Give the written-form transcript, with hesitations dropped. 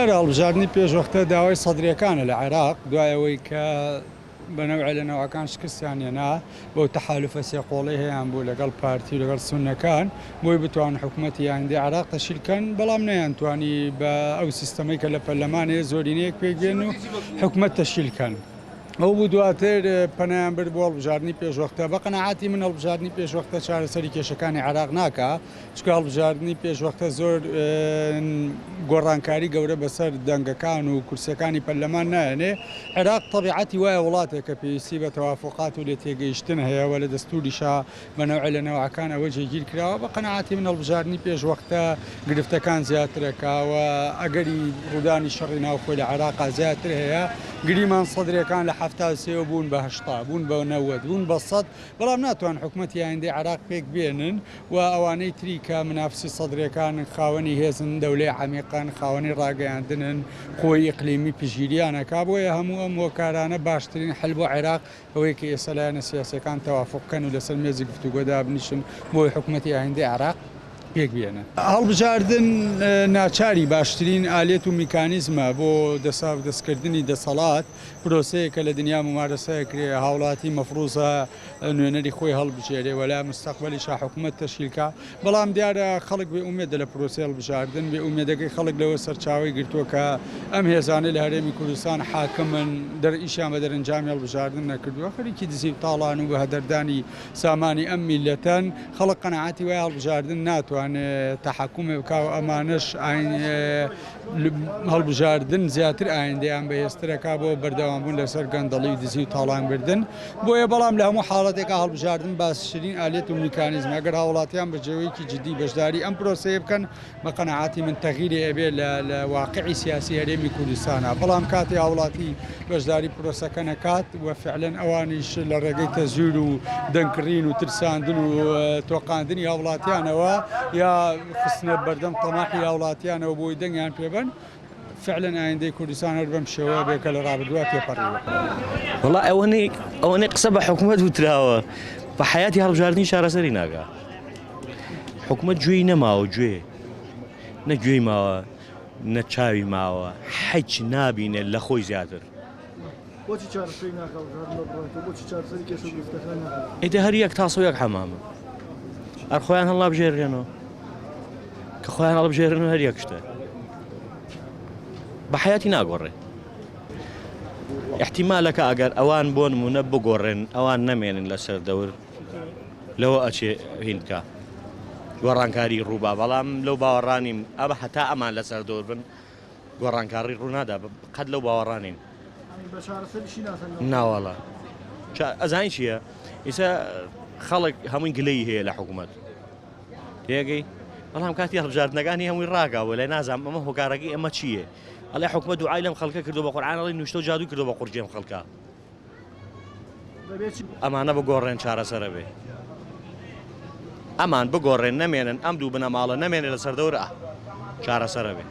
دیارە هەڵبژاردنی پێشوەختە داوای سەدرییەکانە لە عێراق، دوای ئەوەی کە بە نەوعێ لە نەوعەکان شکستیان هێنا بەو تەحالوفە سێقۆڵەی هەیان بوو لەگەڵ پارتی و لەگەڵ سوننەکان بۆی بتوانن حکومەتی ئایندەی عێراق تەشکیل کەن، بەڵام نەیانتوانی بە ئەو سیستەمەی کە لە پەرلەمان هەیە زۆرینەیەک پێک بێنن و حکومەت تەشکیل کەن. ئەو بوو دواتر پەنایان برد بۆ هەڵبژاردنی پێشوەختە. بە قەناعەتی من هەڵبژاردنی پێشوەختە چارەسەری کێشەکانی عێراق ناکا، چونکە هەڵبژاردنی پێشوەختە زۆر گۆڕانکاری گەورە بەسەر دەنگەکان و کورسیەکانی پەرلەمان نایەنێ. عێراق تەبیعەتی وایە وڵاتێکە پێویستی بە تەوافوقات و لێتێگەیشتن هەیە و لە دەستوریشا بە نەوعێ لە نەوعەکان ئەوە جێگیر کراوە. بە قەناعەتی من هەڵبژاردنی پێشوەختە گرفتەکان زیاترەکا و ئەگەری ڕوودانی شەڕی ناوخۆی لە عێراقا زیاتر هەیە. گریمان سەدرەکان لە 73 ەوە بوون بە 80، بوون بە 90، بوون بە 100، بەڵام ناتوان حکومەتی ئایندەی عێراق پێک بێنن و ئەوانەی تری کە منافسی سەدرەکانن خاوەنی هێزن، دەولەی عەمیقەن، خاوەنی ڕاگەیاندنن، قوەی ئیقلیمی پشتگیریان ئەکا. بۆیە هەموو ئەم هۆکارانە باشترین حەل بۆ عێراق ئەوەیە کە ئێستا لایەنە سیاسیەکان تەوافوق بکەن و لەسەر مێزی گفتوگۆ دابنیشن بۆی حکومەتی ئایندەی عێراق پێک بێنن. هەڵبژاردن ناچاری باشترین ئالیەت و میکانیزمە بۆ دەساودەستکردنی دەسەڵات، پرۆسەیەکە لە دنیا مومارەسە ئەکرێ، هاوڵاتی مەفروزە نوێنەری خۆی هەڵبژێرێ و لە مستەقبەلیشا حکومەت تەشکیل کا، بەڵام دیارە خەڵک بێ ئومێدە لە پرۆسەی هەڵبژاردن، بێ ئومێدەکەی خەڵک لەوە سەرچاوەی گرتووە کە ئەم هێزانەی لە هەرێمی کوردستان حاکمن دەر ئیشیان بە دەرەنجامی هەڵبژاردن نەکردووە، خەریکی دزی و تاڵان و بەهەدەردانی سامانی ئەم میللەتەن، خەڵک قەناعەتی وایە هەڵبژاردن ناتوانێ تەحەکومێ بکا و ئەمانەش هەڵبژاردن زیاتر ئایندەیان بەهێزترەکا بۆ بەردەوامبوون لەسەر گەندەڵی و دزی و تاڵانبردن. بۆیە بەڵام لە هەموو حاڵەتێکا هەڵبژاردن باشترین ئالیەت و میکانیزمە ئەگەر هاوڵاتیان بە جێوەیەکی جدی بەشداری ئەم پرۆسەیە بکەن بە قەناعەتی من تەغیرێ ئەبێ لە لە واقعی سیاسی هەرێمی کوردستانا بەڵام کاتێ هاوڵاتی بەشداری پرۆسەکە نەکات و فعلەن ئەوانیش لە ڕێگەی تەزویر و دەنگکڕین و ترساندن و تۆقاندنی هاوڵاتیانەوە یا خستنە بەردەم تەماحی هاوڵاتیانەوە بۆی دەنگیان پێبەن فعلەن ئایندەی کوردستان هەر بەم شێوەیە بێ کە لە ڕابردووە تێپەڕیوە. وەڵا ئەوەنەی ئەوەنەی قسە بە حکوومەت وتراوە بە حیاتی هەڵبژاردنی چارەسەری ناگا حکوومەت گوێی نەماوە گوێ نە گوێی ماوە نە چاوی ماوە حەج نابینێت لە خۆی زیاتر بۆچی چارەسەری ناکا هەڵبژاردن بڕاتەوە بۆچی چارەسەری کێشە و گرفتەکان ناکا ئیتر هەر یەک تاسە و یەک حەمامە هەر خۆیان هەڵنابژێرێنەوە کە خۆیان هەڵبژێرن هەر یەک شتە بە حیاتی ناگۆڕێ احتیمالەکە ئەگەر ئەوان بۆ نمونە بگۆڕێن ئەوان نەمێنن لەسەر دەور لەوە ئەچێ هین بکە گۆڕانکاری ڕووبا بەڵام لەو باوەڕانیم ئەمە هەتا ئەمان لەسەر دەور بن گۆڕانکاڕی ڕوونادا قەت لەو باوەڕانین ناوەڵا ئەزانی چییە ئیسا خەڵک هەمووی گلەی هەیە لە حکوومەت تێگەی بەڵام کاتی هەڵبژاردنەکانی هەمووی ڕاگاوە لای نازانم ئەمە هۆکارەکەی ئەمە چییە ئەڵێ حکومە دوعای لەم خەڵکە کردو بە قورعان ئەڵێ نوشتە و جادوو کردو بە قورگی ئەم خەڵکە ئەمانە بگۆڕێن چارەسەرە بێ ئەمان بگۆڕێن نەمێنن ئەم دوو بنەماڵە نەمێنێ لەسەر دەورە چارەسەرە بێ.